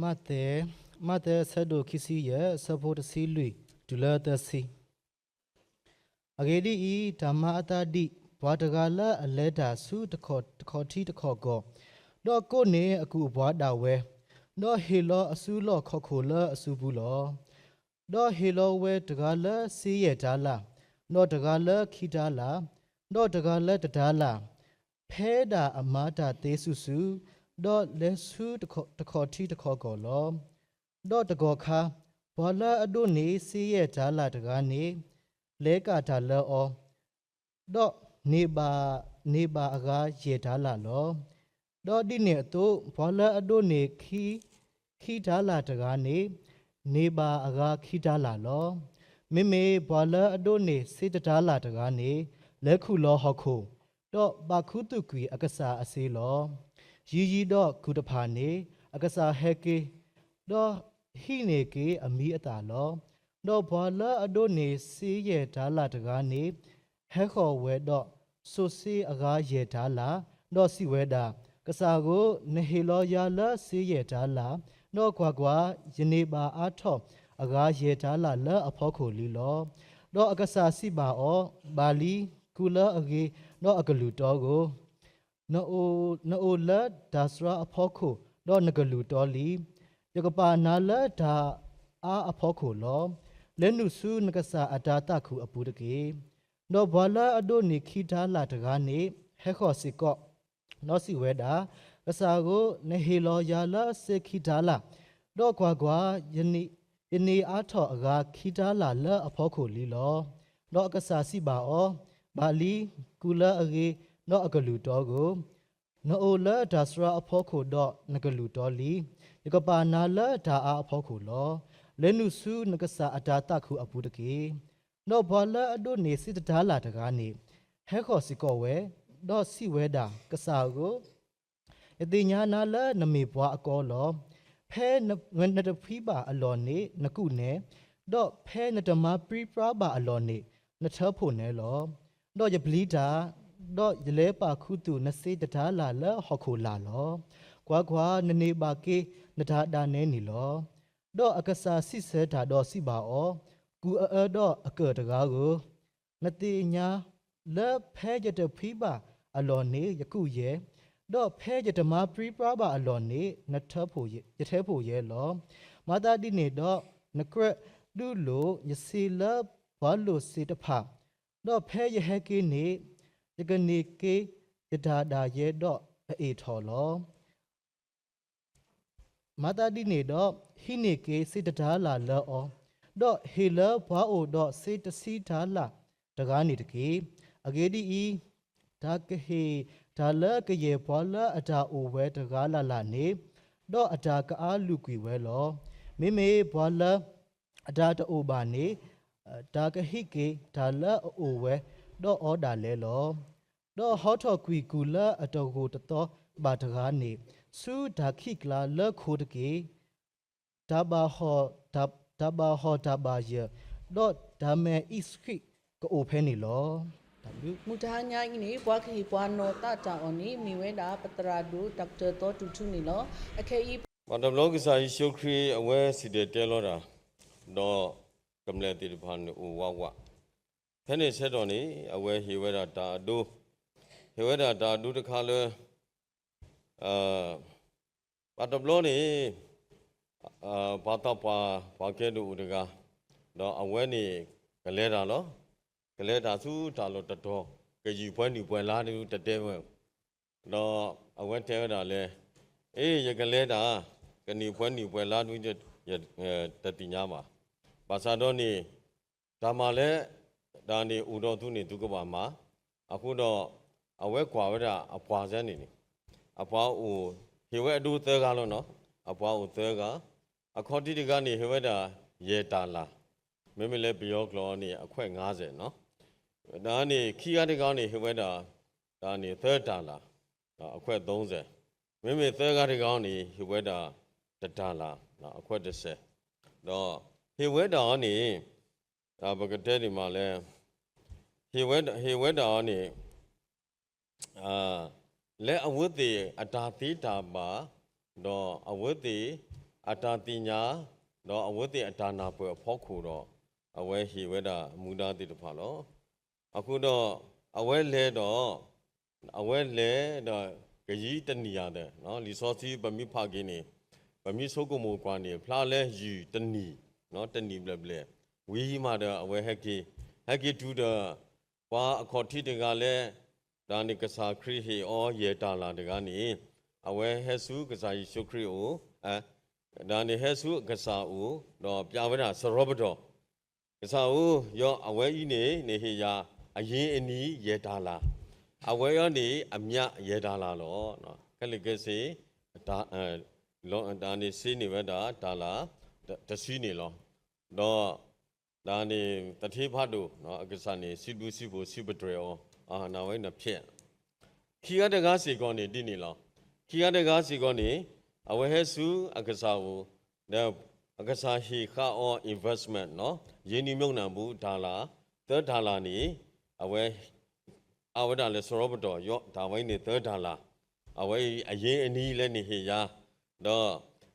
မးသဲ, မးသဲအဆၢဒိၣ်ခံဆံယဲၢ် အဆၢဖိတဆံလွံၢ်တုၤလၢသၢဆံ. အဂ့ၢ်ဒ်အံၤ, တၢ်မၤအသးဒ်ပှၤတဂၤလၢ အလဲၤတၢ်ဆူတခီထံတခီကီၢ်, ဒီးကိးန့ၢ်အကုၢ်အပှၤဒၣ်ဝဲ, ဒီးဟ့ၣ်လီၤအစုလီၢ်ခီၣ်ခိၣ်လၢအစုပူၤလီၤ. ဒီးဟ့ၣ်လီၤဝဲတဂၤလၢ စ့ယဲၢ်တၤလၣ်, ဒီးတဂၤလၢခံတၤလၣ်, ဒီးတဂၤလၢတတၤလၣ်, ဖဲဒၣ်အမၤတၢ်သ့စုာ်စုာ်, ဒီးလဲၤဆူတခီထံတခီကီၢ်လီၤ. ဒီးတကီၢ်ခါ, ပှၤလၢအဒိးန့ၢ်စ့ယဲၢ်တၤလၣ်တဂၤန့ၣ် လဲၤကၣ်တၢ်လၢအီၤ, ဒီးန့ၢ်ဘၣ်, န့ၢ်ဘၣ်အဂၤယဲၢ်တၤလၣ်လီၤ. ဒီးဒ်န့ၣ်အသိး, ပှၤလၢအဒိးန့ၢ် ခံတၤလၣ်တဂၤန့ၣ် န့ၢ်ဘၣ်အဂၤခံတၤလၣ်လီၤ. မ့မ့ၢ်ပှၤလၢအဒိးန့ၢ်စ့တတၤလၣ်တဂၤန့ၣ် လဲၤခူၣ်လီၤဟီၣ်ခိၣ်, ဒီးဘၣ်ခူသူၣ်ကွံာ်အကစၢ်အစ့လီၤ. ယံာ်ယံာ်ဒီးကုၢ်တဖၣ်န့ၣ် အကစၢ်ဟဲက့ၤ, ဒီးဟံးန့ၢ်က့ၤအမံၤအသၣ်လီၤ. ဒီးပှၤလၢအဒိးန့ၢ်စ့ယဲၢ်တၤလၣ်တဂၤန့ၣ် ဟဲဃီၤဝဲဒီး စိာ်စ့အဂၤယဲၢ်တၤလၣ်, ဒီးစံးဝဲဒၣ်, ကစၢ်ဧၢ, နဟ့ၣ်လီၤယၤလၢစ့ယဲၢ်တၤလၣ်, ဒီးကွၢ်ကွၢ်, ယန့ၢ်ဘၣ်အါထီၣ်အဂၤယဲၢ်တၤလၣ်လၢအဖီခိၣ်လံလီၤ. ဒီးအကစၢ်စံးဘၣ်အီၤ, ဘၣ်လံ, ကုၢ်လၢအဂ့ၤ, ဒီးအကလုၢ်တီဧၢ, နအိၣ်လၢတၢ်စှၤအဖီခိၣ်, ဒီးနကလုၢ်တီလံ. ယကပာ်နၤလၢတၢ်အါအဖီခိၣ်လီၤ. လဲၤနုာ်ဆူနကစၢ်အတၤသၣ်ခူၣ်အပူၤတက့ၢ်. ဒီးပှၤလၢအဒိးန့ၢ်ခံတၤလၣ်တဂၤန့ၣ် ဟဲဃီၤစ့ၢ်ကီး, ဒီးစံးဝဲဒၣ်, ကစၢ်ဧၢ, နဟ့ၣ်လီၤယၤလၢစ့ခံတၤလၣ်, ဒီးကွၢ်ကွၢ်, ယန့ၢ်အါထီၣ်အဂၤခံတၤလၣ်လၢအဖီခိၣ်လံလီၤ. ဒီးအကစၢ်စံးဘၣ်အီၤ, ဘၣ်လံ, ကုၢ်လၢအဂ့ၤ, ဒီးအကလုၢ်တီဧၢ, နအိၣ်လၢတၢ်စှၤအဖီခိၣ်, ဒီးနကလုၢ်တီလံ. ယကပာ်နၤလၢတၢ်အါအဖီခိၣ်လီၤ. လဲၤနုာ်ဆူနကစၢ်အတၤသၣ်ခူၣ်အပူၤတက့ၢ်. ဒီးပှၤလၢအဒိးန့ၢ်စ့တတၤလၣ်တဂၤန့ၣ် ဟဲဃီၤစ့ၢ်ကီးဝဲ, ဒီးစံးဝဲဒၣ်, ကစၢ်ဧၢ, ယသ့ၣ်ညါနၤလၢနမ့ၢ်ပှၤအကီလီၤ. ဖဲနတဖှံဘၣ်အလီၢ်န့ၣ် နကူၣ်နဲ, ဒီးဖဲနတမၤပြံပြါဘၣ်အလီၢ်န့ၣ် နထၢဖှိၣ်နဲလီၤ. ဒီးယပျံၤတၢ်, ဒီးယလဲၤပာ်ခူသူၣ်နစ့တတၤလၣ်လၢဟီၣ်ခိၣ်လာ်လီၤ. ကွၢ်ကွၢ်, နန့ၢ်ဘၣ်က့ၤနတၢ်ဒၣ်နဲန့ၣ်လီၤ. ဒီးအကစၢ်စံးဆၢတၢ်ဒီးစံးဘၣ်အီၤ, ကုၢ်အအၢဒီးအကၢၣ်တဂၤဧၢ, နသ့ၣ်ညါလၢဖဲယတဖှံဘၣ်အလီၢ်န့ၣ် ယကူၣ်ယဲ, ဒီးဖဲယတမၤပြံပြါဘၣ်အလီၢ်န့ၣ် ယထၢဖှိၣ်ယဲလီၤ. မၤသးဒ်န့ၣ်ဒီး နကြၢးဒုးလိာ်ယစ့လၢပှၤလိာ်စ့တဖၣ်, ဒီးဖဲယဟဲက့ၤန့ၣ် ယကန့ၢ်က့ၤယတၢ်ဒၣ်ယဲဒီးအအ့ၣ်ထီၣ်လီၤ. မၤသးဒ်န့ၣ်ဒီး ဟံးန့ၢ်က့ၤစ့တတၤလၣ်လၢအီၤ, ဒီးဟ့ၣ်လၢပှၤအိၣ်ဒီးစ့တဆံတၤလၣ်တဂၤန့ၣ်တက့ၢ်. အဂ့ၢ်ဒ်အံၤ, တၢ်ကဟ့ၣ်တၢ်လၢကယဲၢ်ပှၤလၢအတၢ်အိၣ်ဝဲတဂၤလၢ်လၢ်န့ၣ်, ဒီးအတၢ်ကအါလူၤကွံာ်ဝဲလီၤ. မ့မ့ၢ်ပှၤလၢအတၢ်တအိၣ်ဘၣ်န့ၣ်, တၢ်ကဟံးက့ၤတၢ်လၢအအိၣ်ဝဲဒီးအီၤဒၣ်လဲာ်လီၤ. ဒီးဟီထီၣ်ကွံာ်ကုၢ်လၢအတဂိာ်တသီဘၣ်တဂၤန့ၣ် ဆူတၢ်ခံးကျါလၢခိတက့ၢ်. တၢ်ဘၣ်ဟီၣ်တၢ်ဘၣ်ယၢၢ်, ဒီးတၢ်မဲာ်အံၣ်စရံးကအိၣ်ဖဲန့ၣ်လီၤ. တၢ်ဘျုး မုၢ်တဟါညါအံၤန့ၣ် ပှၤကဟ့ၣ်ပှၤနီၢ်သးတၢ်အီၣ်န့ၣ် မ့ၢ်ဝဲဒၣ် ပသရၣ်ဒိၣ် ဒီကတၢၢ်သီတူၢ်ထူန့ၣ်လီၤ. အခဲအံၤ ပှၤတဘျီကစၢ်ယ့ၣ်ၡူးခရံာ်အဝဲစံၣ်တဲၤတဲလီၤတၢ်, ဒီးကမျၢၢ်သ့ၣ်တဖၣ်န့ၣ်အိၣ်ဝးဝး, ဖဲန့ၣ်ဆၢကတီၢ်န့ၣ် အဝဲဟ့ၣ်ဝဲဒၣ်တၢ်အဒိ, ဟ့ၣ်ဝဲဒၣ်တၢ်အဒိတခါလၢ ပှၤတဘျီန့ၣ် ပှၤသးပှၢ် ပှၤကဲဒိၣ်အိၣ်တဂၤ, ဒီးအဝဲန့ၣ်ကလဲၤတၢ်လီၤ. ကလဲၤတၢ်ဆူတၢ်လီၢ်တတီၤ, ကယံာ်ပှဲၤနံၣ်ပှဲၤလါဒုတတဲဝဲ, ဒီးအဝဲတဲဝဲဒၣ်လၢ အ့ ယကလဲၤတၢ်, ကနံၣ်ပှဲၤနံၣ်ပှဲၤလါဒု ယတသ့ၣ်ညါဘၣ်. ဘၣ်ဆၣ်ဒီးန့ၣ် တၢ်မၤလၢတၢ်န့ၣ်အိၣ်ဒီးသုန့ၣ် သုကဘၣ်မၤ. အဃိဒီး အဝဲကွၢ်ဝဲဒၣ်အပှၤစဲန့ၣ်န့ၣ်, အပှၤအိၣ် ဟ့ၣ်ဝဲအဒိသၢဂၤလီၤနီၤ, အပှၤအိၣ်သၢဂၤ, အခီၣ်ထံးတဂၤန့ၣ် ဟ့ၣ်ဝဲဒၣ်ယဲၢ်တၢ်လၣ်, မ့မ့ၢ်လၢပယီၤကျိာ်န့ၣ် အခွဲးငါးဆယ်နီၤ. ဒီးန့ၣ်ခံဂၤတဂၤန့ၣ် ဟ့ၣ်ဝဲဒၣ် တၢ်န့ၣ်သၢတၢ်လၣ်, အခွဲးသုံးဆယ်, မ့မ့ၢ်သၢဂၤတဂၤန့ၣ် ဟ့ၣ်ဝဲဒၣ်တတၢ်လၣ်, အခွဲးတစ်ဆယ်, ဒီးဟ့ၣ်ဝဲဒၣ်အီၤန့ၣ် ပကတဲဒ်မးလၢ ဟ့ၣ်ဝဲဒၣ်အီၤန့ၣ် လၢအဝဲသ့ၣ်အတၢ်သ့တၢ်ဘၣ်, ဒီးအဝဲသ့ၣ် အတၢ်သ့ၣ်ညါ, ဒီးအဝဲသ့ၣ်အတၢ်နၢ်ပၢၢ်အဖီခိၣ်ဒီး အဝဲဟ့ၣ်ဝဲဒၣ်မူဒါသ့ၣ်တဖၣ်လီၤ. အဃိဒီး အဝဲလဲၤဒီး အဝဲလဲၤဒီး ကယံာ်တနံၣ်ယၤဒီး လံာ်စီဆှံပမ့ၢ်ဖးက့ၤန့ၣ် ပမ့ၢ်ဆိကမိၣ်ကွၢ်န့ၣ် ဖျါလၢယံာ်တနံၣ်, တနံၣ်ဘျဲၣ်ဘျဲၣ်, ဝံၤမးဒီးအဝဲဟဲက့ၤ, ဟဲက့ၤတုၤဒီး ပှၤအခီၣ်ထံးတဂၤလၢ တၢ်န့ၣ်ကစၢ်ခရံာ်ဟ့ၣ်အီၤယဲၢ်တၢ်လၣ်တဂၤန့ၣ် အဝဲဟဲဆူကစၢ်ယ့ၣ်ၡူးခရံာ်အအိၣ်, တၢ်န့ၣ်ဟဲဆူအကစၢ်အအိၣ် ဒီးပျးဝဲဒၣ်စရီပတီၢ်, ကစၢ်ဧၢ, ယွၤအဝဲအံၤန့ၣ် နဟ့ၣ်ယၤအရင်းအနှီးယဲၢ်တၢ်လၣ်, အဝဲအံၤန့ၣ် အမြတ်ယဲၢ်တၢ်လၣ်လီၤ. ခဲလၢာ်ခဲဆ့ တၢ်န့ၣ်စ့န့ၢ်ဝဲဒၣ်တၢ်လၣ်တဆံန့ၣ်လီၤ. ဒီး တၢ်န့ၣ် သထ့ဖးဒိၣ် အကစၢ်န့ၣ် စံးဘျုးစံးဖှိၣ်စံးပတြၢၤအီၤ, အနၢ်ဝဲနဖျဲး, ခံဂၤတဂၤစ့ၢ်ကီးန့ၣ်ဒ်န့ၣ်လီၤ. ခံဂၤတဂၤစ့ၢ်ကီးန့ၣ် အဝဲဟဲဆူအကစၢ်အအိၣ်, ဒီးအကစၢ်ဟ့ၣ်ဃာ်အီၤ investment န့ၣ် ရင်းနှီးမြှုပ်နှံမှု တၢ်လၣ်, သၢတၢ်လၣ်န့ၣ် အဝဲ အါဝဲဒၣ်လၢစရီပတီၢ်, ယွၤတၢ်ဝဲအံၤန့ၣ်သၢတၢ်လၣ်, အဝဲအံၤအရင်းအနှီးလၢနဟ့ၣ်ယၤ, ဒီး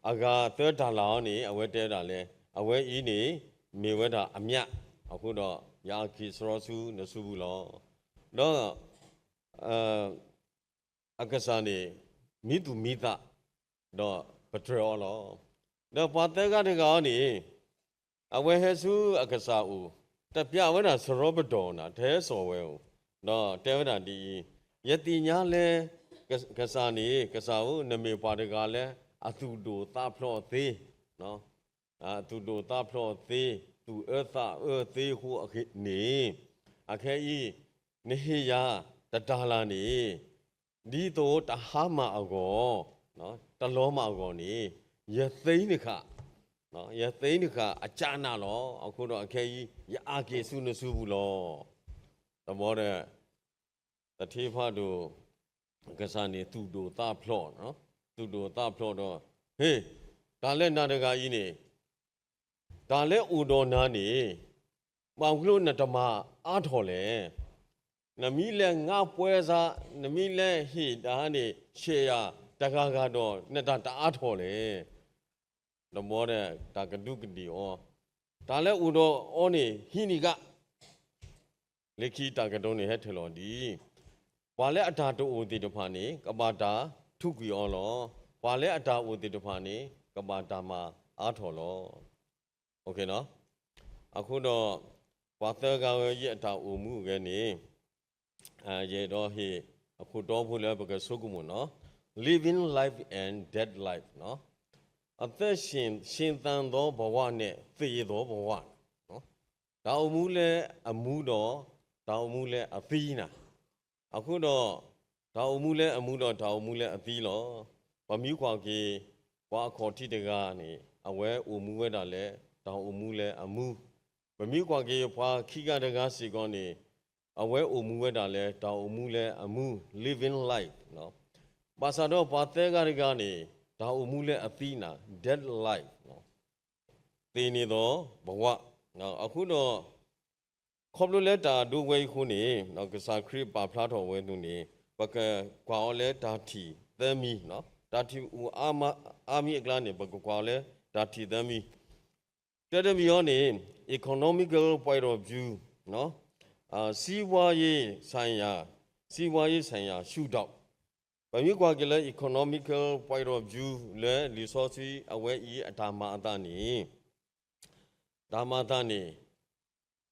အဂၤသၢတၢ်လၣ်အံၤန့ၣ် အဝဲတဲဝဲဒၣ်လၢ အဝဲအံၤန့ၣ် မ့ၢ်ဝဲဒၣ်အမြတ်, အဃိဒီး ယအက့ၤစရီဆူနစုပူၤလီၤ. ဒီး အကစၢ်န့ၣ် မံသူၣ်မံသး ဒီးပတြၢၤအီၤလီၤ. ဒီးပှၤသၢဂၤတဂၤအံၤန့ၣ် အဝဲဟဲဆူအကစၢ်အအိၣ်, တပျးဝဲဒၣ်စရီပတီၢ်နၤ တဟဲစိာ်ဝဲဧိၤ, ဒီးတဲဝဲဒၣ်ဒ်အံၤ, ယသ့ၣ်ညါလၢ ကစၢ်န့ၣ် ကစၢ်ဧၢ, နမ့ၢ်ပှၤတဂၤလၢအသူၣ်ဒိၣ်သးဖျိးသ့, အသူၣ်ဒိၣ်သးဖျိးသ့, သူၣ်အၢသးအၢသ့အဃိန့ၣ်, အခဲအံၤ နဟ့ၣ်ယၤတတၢ်လၣ်န့ၣ် ဒ်သိးတဟါမၢ်အဂီၢ်, တလီၤမၢ်အဂီၢ်န့ၣ် ယသ့နဃာ်, ယသ့နဃာ်အကနၣ်လီၤ. အဃိဒီးအခဲအံၤ ယအါက့ၤဆူနစုပူၤလီၤ. တဘျီဒီး သထ့ဖးဒိၣ် ကစၢ်န့ၣ် သူၣ်ဒိၣ်သးဖျိး, သူၣ်ဒိၣ်သးဖျိးဒီး, ဟ့, တၢ်လၢနၤတဂၤအံၤန့ၣ် တၢ်လၢအိၣ်ဒီးနၤန့ၣ် ဘၣ်မနုၤနတမၤအါထီၣ်လဲၣ်. နမ့ၢ်လဲၤငါပှဲၤစး, နမ့ၢ်လဲၤဟ့ၣ်တၢ်န့ၣ် ဆဲးယၤတဂၤဂၤဒီး နတၢ်တအါထီၣ်လဲၣ်. တဘျီဒီး တၢ်ကဒူးကဒ့ၣ်အီၤ, တၢ်လၢအိၣ်ဒီးအီၤန့ၣ် ဟံးန့ၢ်ဂၤ လၢခံတၢ်ကတိၤန့ၣ်ဟဲထီၣ်လီၤဒ်အံၤ, ပှၤလၢအတၢ်တအိၣ်သ့ၣ်တဖၣ်န့ၣ် ကဘၣ်တၢ်ထူးကွံာ်အီၤလီၤ. ပှၤလၢအတၢ်အိၣ်သ့ၣ်တဖၣ်န့ၣ် ကဘၣ်တၢ်မၤအါထီၣ်လီၤ. အဃိဒီး ပှၤသၢဂၤဝဲအံၤအတၢ်အိၣ်မူအဂ့ၢ်န့ၣ် ယအဲၣ်ဒိးဟ့ၣ်အခိၣ်တီဖိလၢပကဆိကမိၣ်န့ၣ်, living life and dead life န့ၣ်, အသက်ရှင်သန်သောဘဝနဲ့သေသောဘဝ, တၢ်အိၣ်မူလၢအမူဒီး တၢ်အိၣ်မူလၢအသံနၤ, အဃိဒီး တၢ်အိၣ်မူလၢအမူဒီးတၢ်အိၣ်မူလၢအသံလီၤ. ပမ့ၢ်ကွၢ်က့ၤ ပှၤအခီၣ်ထံးတဂၤန့ၣ် အဝဲအိၣ်မူဝဲဒၣ်လၢ တၢ်အိၣ်မူလၢအမူ, ပမ့ၢ်ကွၢ်က့ၤ ပှၤခံဂၤတဂၤစ့ၢ်ကီးန့ၣ် အဝဲအိၣ်မူဝဲဒၣ်လၢ တၢ်အိၣ်မူလၢအမူ living life, ဘၣ်ဆၣ်ဒီးပှၤသၢဂၤတဂၤန့ၣ် တၢ်အိၣ်မူလၢအသံနၤ dead life, သေနေသောဘဝ, အဃိဒီး ခီဖျိလၢတၢ်ဒိဝဲအံၤအဃိန့ၣ် ကစၢ်ခရံာ်ပာ်ဖျါထီၣ်ဝဲအသိးန့ၣ် ပကကွၢ်အီၤလၢတၢ်ထံၣ်သၢမံၤ, တၢ်ထံၣ်အိၣ်အါမံၤအကျါန့ၣ် ပကကွၢ်အီၤလၢတၢ်ထံၣ်သၢမံၤ, တၢတမံၤအံၤန့ၣ် economical point of view, စီးပွားရေးဆိုင်ရာ, စီးပွားရေးဆိုင်ရာရှုထောင့်, ပမ့ၢ်ကွၢ်က့ၤလၢ economical point of view လၢလံာ်စီဆှံအဝဲအံၤအတၢ်မၤအသးန့ၣ်, တၢ်မၤအသးန့ၣ်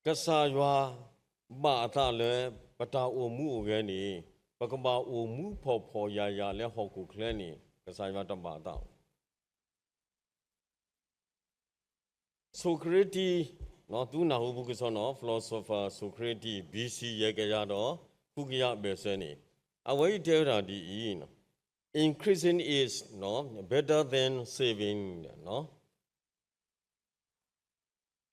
ကစၢ်ယွၤဘၣ်အသးလၢ ပတၢ်အိၣ်မူအိၣ်ဂဲၤန့ၣ် ပကဘၣ်အိၣ်မူဖှီၣ်ဖှီၣ်ယာ်ယာ်လၢဟီၣ်ခိၣ်ချၢန့ၣ် ကစၢ်ယွၤတဘၣ်အသး Socrates, သုနၢ်ဟူပူၤကစီၣ်နီၤ philosopher Socrates, B C ယဲၢ်ကယၤဒီး ဃုကယၤအဘၢၣ်စၢၤန့ၣ် အဝဲအံၤတဲဝဲဒၣ်ဒ်အံၤ, Increasing is better than saving.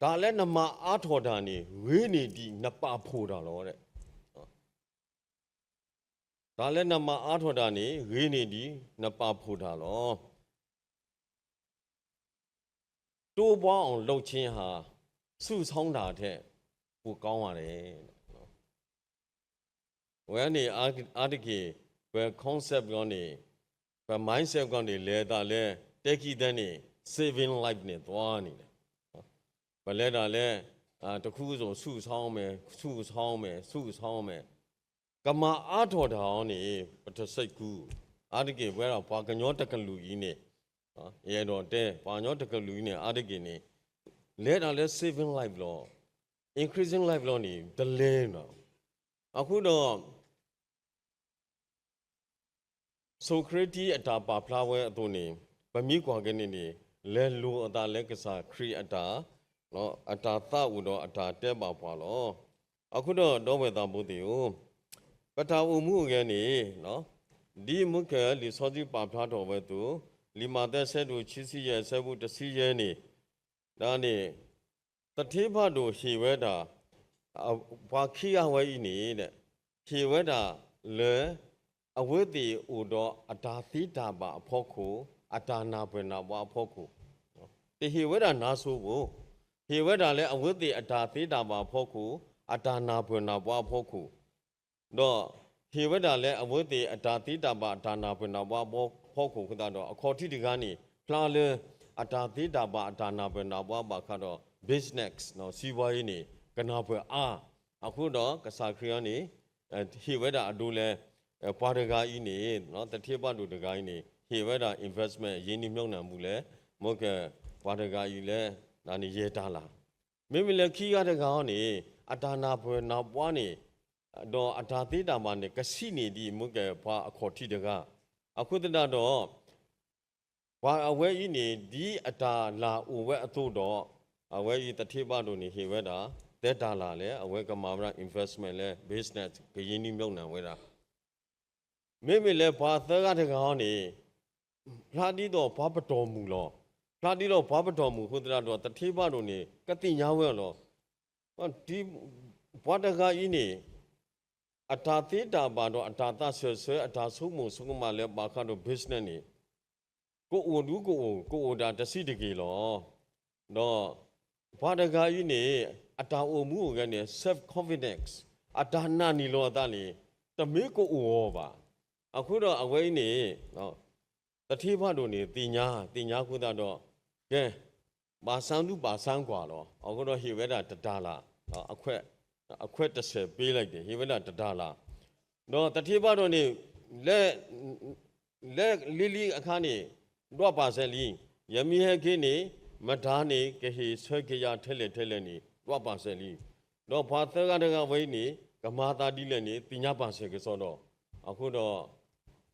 တၢ်လၢနမၤအါထီၣ်တၢ်န့ၣ် ဂ့ၤန့ၢ်ဒံးနပာ်ဖှိၣ်တၢ်လီၤ. တၢ်လၢနမၤအါထီၣ်တၢ်န့ၣ် ဂ့ၤန့ၢ်ဒံးနပာ်ဖှိၣ်တၢ်လီၤ. တိုးပွားအောင်လုပ်ခြင်းဟာ စုဆောင်းတာထက် ပိုကောင်းပါတယ်. ဝဲန့ၣ် အါတက့ၢ် ပ concept ကီန့ၣ် ပ mindset ကီန့ၣ် လဲၤသးလၢ တဲခံသၢန့ၣ် saving life န့ၣ် သွားနေတယ်. ပလဲၤတၢ်လၢ တခူအစိၤ ဆူၣ်ဆါအီၤမဲာ် ဆူၣ်ဆါအီၤမဲာ် ဆူၣ်ဆါအီၤမဲာ် ကမၤအါထီၣ်တၢ်အီၤန့ၣ် ပတစိတ်ကူး, အါတက့ၢ် ပဝဲဒၣ်ပှၤကညီတကလုာ်အံၤန့ၣ်, ယအဲၣ်ဒိးတဲ ပှၤကညီတကလုာ်အံၤန့ၣ် အါတက့ၢ်န့ၣ် လဲၤတၢ်လၢ saving life လီၤ. increasing life လီၤန့ၣ် တလဲၤနီၤ. အဃိဒီး Socrates အတၢ်ပာ်ဖျါဝဲအသိးန့ၣ် ပမ့ၢ်ကွၢ်က့ၤန့ၣ်န့ၣ် လဲၤလိာ်အသးလၢကစၢ်ခရံာ်အတၢ်, အတၢ်သးအိၣ်ဒီးအတၢ်တဲဘၣ်ပှၤလီၤ. အဃိဒီး ဒီပုၢ်ဝဲၢ်သးဘိသ့ၣ်ဧၢ, ပတၢ်အိၣ်မူအဂ့ၢ်န့ၣ် ဒ်မုၢ်ကလံာ်စီဆှံပာ်ဖျါထီၣ်ဝဲအသိး လံာ်မးသဲ ဆၢဒိၣ်ခံဆံယဲၢ် ဆၢဖိတဆံယဲၢ်န့ၣ်, ဒ်န့ၣ် သထ့ဖးဒိၣ်ဟ့ၣ်ဝဲဒၣ် ပှၤခံဂၤဝဲအံၤန့ၣ် ဟ့ၣ်ဝဲဒၣ်လၢ အဝဲသ့ၣ်အိၣ်ဒီးအတၢ်သ့တၢ်ဘၣ်အဖီခိၣ်, အတၢ်နၢ်ပၢၢ်နၢ်ဘှါအဖီခိၣ်, တဟ့ၣ်ဝဲဒၣ်နါစိၤဘၣ်, ဟ့ၣ်ဝဲဒၣ်လၢအဝဲသ့ၣ်အတၢ်သ့တၢ်ဘၣ်အဖီခိၣ်, အတၢ်နၢ်ပၢၢ်နၢ်ဘှါအဖီခိၣ် ဒီးဟ့ၣ်ဝဲဒၣ်လၢအဝဲသ့ၣ်အတၢ်သ့တၢ်ဘၣ်အတၢ်နၢ်ပၢၢ်နၢ်ဘှါအဖီခိၣ်အဃိသတးဒီး အခီၣ်ထံးတဂၤန့ၣ် ဖျါလၢအတၢ်သ့တၢ်ဘၣ်အတၢ်နၢ်ပၢၢ်နၢ်ဘှါဘၣ်ဃးဒီး business စံးဘှါအံၤန့ၣ် ကနၢ်ပၢၢ်အါ, အဃိဒီးကစၢ်ခရံာ်အံၤန့ၣ် ဟ့ၣ်ဝဲဒၣ်အဒိလၢ ပှၤတဂၤအံၤန့ၣ် သထ့ဖးဒိၣ်တဂၤအံၤန့ၣ် ဟ့ၣ်ဝဲဒၣ် investment ရင်းနှီးမြှုပ်နှံမှု လၢ မ့ၢ်က ပှၤတဂၤအံၤလၢ ယဲၢ်တၢ်လၢ် မ့မ့ၢ်လၢခံဂၤတဂၤအံၤန့ၣ် အတၢ်နၢ်ပၢၢ်နၢ်ဘှါန့ၣ် ဒီးအတၢ်သ့တၢ်ဘၣ်န့ၣ် ကဆံးန့ၢ်ဒံးမ့ၢ်က ပှၤအခီၣ်ထံးတဂၤ, အဃိသတးဒီး ပှၤအဝဲအံၤန့ၣ် ဒ်အတၢ်လၢ်အိၣ်ဝဲအသိးဒီး အဝဲအံၤသထ့ဖးဒိၣ်န့ၣ် ဟ့ၣ်ဝဲဒၣ် သၢတၢ်လၢ်လၢ အဝဲကမၤဝဲဒၣ် investment လၢ business ကရင်းနှီးမြှုပ်နှံဝဲဒၣ် မ့မ့ၢ်လၢပှၤသၢဂၤတဂၤအံၤန့ၣ် ဖျါဒ်သိးပှၤပတီၢ်မုၢ်လီၤ. ဖျါဒ်သိးပှၤပတီၢ်မုၢ်အဃိသတးဒီး သထ့ဖးဒိၣ်န့ၣ် ကသ့ၣ်ညါဝဲလီၤ. ပှၤတဂၤအံၤန့ၣ် အတၢ်သ့တၢ်ဘၣ်ဒီးအတၢ်သးစၢၢ်ဆၢ အတၢ်ဆိကမိၣ်ဆိကမးလၢဘၣ်ဃးဒီး business န့ၣ် ကအိၣ်ဒုးကအိၣ် ကအိၣ်ဒၣ်တဆံးတက့ၢ်လီၤ. ဒီးပှၤတဂၤအံၤန့ၣ် အတၢ်အိၣ်မူအဂ့ၢ်န့ၣ် self confidence အတၢ်နာ်န့ၢ်လီၤအသးန့ၣ် တမ့ၢ်ကအိၣ်အီၤဘၣ်. အဃိဒီးအဝဲအံၤန့ၣ် သထ့ဖးဒိၣ်န့ၣ် သ့ၣ်ညါ သ့ၣ်ညါအဃိသတးဒီး ကဲ ဘၣ်ဆၣ်ဒုးဘၣ်ဆၣ်ကွၢ်လီၤ. အဃိဒီးဟ့ၣ်ဝဲဒၣ်တတၢ်လၢ် အခွဲးတစဲးပ့လၢ်က့ၤ ဟ့ၣ်ဝဲဒၣ်တတၢ်လၢ် ဒီးသထ့ဖးဒိၣ်န့ၣ် လဲၤလံလံအခါန့ၣ် ဒွးပာ်စဲးလံ, ယမ့ၢ်ဟဲက့ၤန့ၣ် မတၤန့ၣ် ကဟ့ၣ်ဆၢက့ၤယၤထဲလဲၣ်ထဲလဲၣ်န့ၣ် ဒွးပာ်စဲးလံ. ဒီးပှၤသၢဂၤတဂၤဝဲအံၤန့ၣ် ကမၤသးဒ်လဲၣ်န့ၣ် သ့ၣ်ညါပာ်စဲးကစီဒီး အဃိဒီး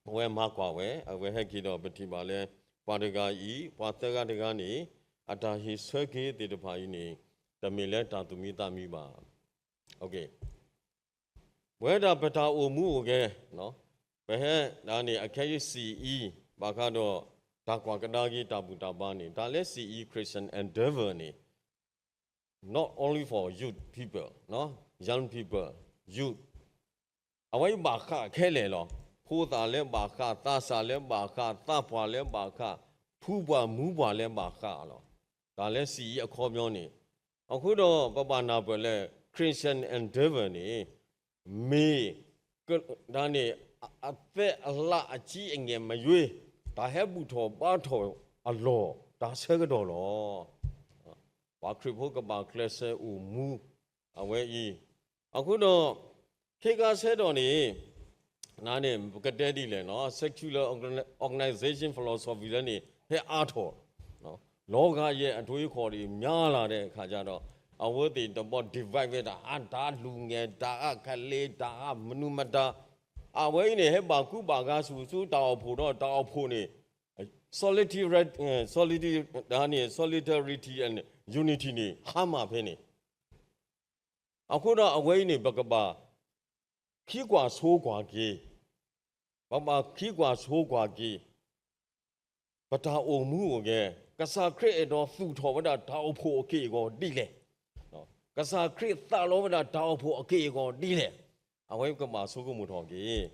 အဝဲမၤကွၢ်ဝဲ အဝဲဟဲက့ၤဒီးပထံၣ်ဘၣ်လၢ ပှၤတဂၤအံၤ ပှၤသၢဂၤတဂၤန့ၣ် အတၢ်ဟ့ၣ်ဆၢက့ၤသ့ၣ်တဖၣ်အံၤန့ၣ် တမ့ၢ်လၢတၢ်သူၣ်မံသးမံဘၣ်. ပဝဲဒၣ်ပတၢ်အိၣ်မူအိၣ်ဂဲၤ ပဟဲဒၣ်န့ၣ် အခဲအံၤ စံးအံၤ ဘၣ်ဃးဒီး တၢ်ကွၢ်ကဒါက့ၤတၢ်ဘူၣ်တၢ်ဘါန့ၣ် တၢ်လၢစံးအံၤ Christian Endeavor န့ၣ် not only for young people, young people, youth, အဝဲအံၤဘၣ်ဃးခဲလၢာ်လီၤ. ဖိသၣ်လၢဘၣ်ဃး, သးစၢ်လၢဘၣ်ဃး, သးပှၢ်လၢဘၣ်ဃး, ဖုပှၢ်မုၣ်ပှၢ်လၢဘၣ်ဃးလီၤ. တၢ်လၢစံးအံၤအခီပညီန့ၣ် အဃိဒီးပဘၣ်နၢ်ပၢၢ်လၢ Christian Endeavor န့ၣ် မ့ၢ် ဒၣ်န့ၣ် အသဲအလးအကံအငဲၢ်မယွ့ တၢ်ဟဲဘူၣ်ထီၣ်ဘါထီၣ်အလီၢ် တၢ်ဆၢကတီၢ်လီၤ. ပှၤခရံာ်ဖိကဘၣ်ကျဲးစၢးအိၣ်မူ အဝဲအံၤ အဃိဒီး ခဲကါဆၢကတီၢ်န့ၣ် ဒၣ်န့ၣ် ပကတဲဒ်လဲၣ်နီၤ secular organization philosophy လၢန့ၣ် ဟဲအါထီၣ် လီၤဂာ်ယဲၢ်အထွံၣ်ဃီဒ် များလာတဲ့အခါကျတော့ အဝဲသ့ၣ်တဘီ divide ဝဲဒၣ် အတၢ်လူၤငဲၤ တၢ်အကလ့ တၢ်အမနုၤမတၤ အဝဲအံၤန့ၣ် ဟဲဘၣ်ကူဘၣ်ဂာ်ဆူၣ်ဆူၣ်တၢ်အိၣ်ဖှိၣ်ဒီး တၢ်အိၣ်ဖှိၣ်န့ၣ် solitary, solitary, ဒၣ်န့ၣ် solidarity and unity န့ၣ် ဟါမၢ်ဖဲန့ၣ် အဃိဒီးအဝဲအံၤန့ၣ် ပကဘၣ် ခံကွၢ်ဆိကွၢ်က့ၤ, ပဘၣ်ခံကွၢ်ဆိကွၢ်က့ၤ ပတၢ်အိၣ်မူအိၣ်ဂဲၤ, ကစၢ်ခရံာ်အဲၣ်ဒိးသူၣ်ထီၣ်ဝဲဒၣ်တၢ်အိၣ်ဖှိၣ်အက့ၢ်အဂီၤဒ်လဲၣ်, ကစၢ်ခရံာ်သးလီဝဲဒၣ်တၢ်အိၣ်ဖှိၣ်အက့ၢ်အဂီၤဒ်လဲၣ်, အဝဲကဘၣ်ဆိကမိၣ်ထီၣ်က့ၤ.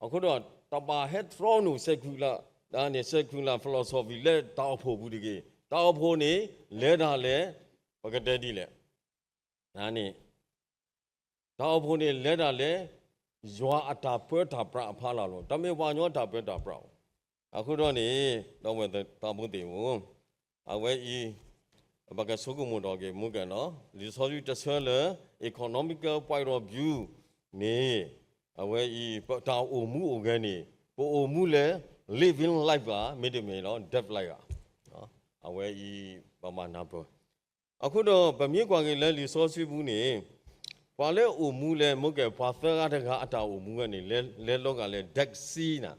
အဃိဒီး တဘၣ်ဟဲတြီနုာ် secular, ဒၣ်န့ၣ် secular philosophy လၢတၢ်အိၣ်ဖှိၣ်ပူၤတဂ့ၤ. တၢ်အိၣ်ဖှိၣ်န့ၣ် လဲၤတၢ်လဲၤ, ပကတဲဒ်လဲၣ် ဒၣ်န့ၣ် တၢ်အိၣ်ဖှိၣ်န့ၣ် လဲၤတၢ်လဲၤ ယွၤအတၢ်ပၢတၢ်ပြးအဖီလာ်လီၤ. တမ့ၢ်ပှၤကညီတၢ်ပၢတၢ်ပြးဘၣ်. အဃိဒီးန့ၣ် ဒီပုၢ်ဝဲၢ်သးဘိသ့ၣ်ဧၢ, အဝဲအံၤ ပကဆိကမိၣ်ထီၣ်က့ၤမူကဲနီၤ, လံာ်စီဆှံတဆၢလၢ economical point of view န့ၣ် အဝဲအံၤ ပတၢ်အိၣ်မူအိၣ်ဂဲၤန့ၣ် ပအိၣ်မူလၢ living life ဧါ, မ့တမ့ၢ်လၢ dead life ဧါ. အဝဲအံၤ ပဘၣ်နၢ်ပၢၢ်. အဃိဒီး ပမ့ၢ်ကွၢ်က့ၤလၢလံာ်စီဆှံပူၤန့ၣ် ပှၤလၢအအိၣ်မူလဲၣ် မ့ၢ်ကဲ ပှၤသၢဂၤတဂၤအတၢ်အိၣ်မူဝဲန့ၣ် လဲၤလီၤဂာ်လၢ Dead Sea နၤ,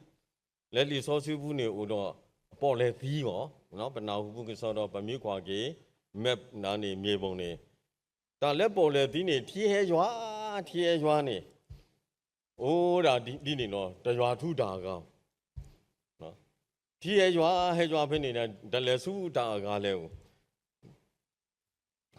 လၢလံာ်စီဆှံပူၤန့ၣ်အိၣ်ဒီး ပီၣ်လဲၣ်သံဂီၢ်, ပနၢ်ဟူပူကစီဒီး ပမ့ၢ်ကွၢ်က့ၤ map နၤန့ၣ် မြေပုံ န့ၣ် တၢ်လၢပီၣ်လဲၣ်သံန့ၣ် ထံဟဲယွၤ, ထံဟဲယွၤန့ၣ် အိၣ်ဒၣ်ဒ်န့ၣ်လီၤ. တယွၤထူတၢ်အဂၤ, ထံဟဲယွၤ ဟဲယွၤဖဲန့ၣ် တလဲၤဆူတၢ်အဂၤလဲၣ်အိၣ်,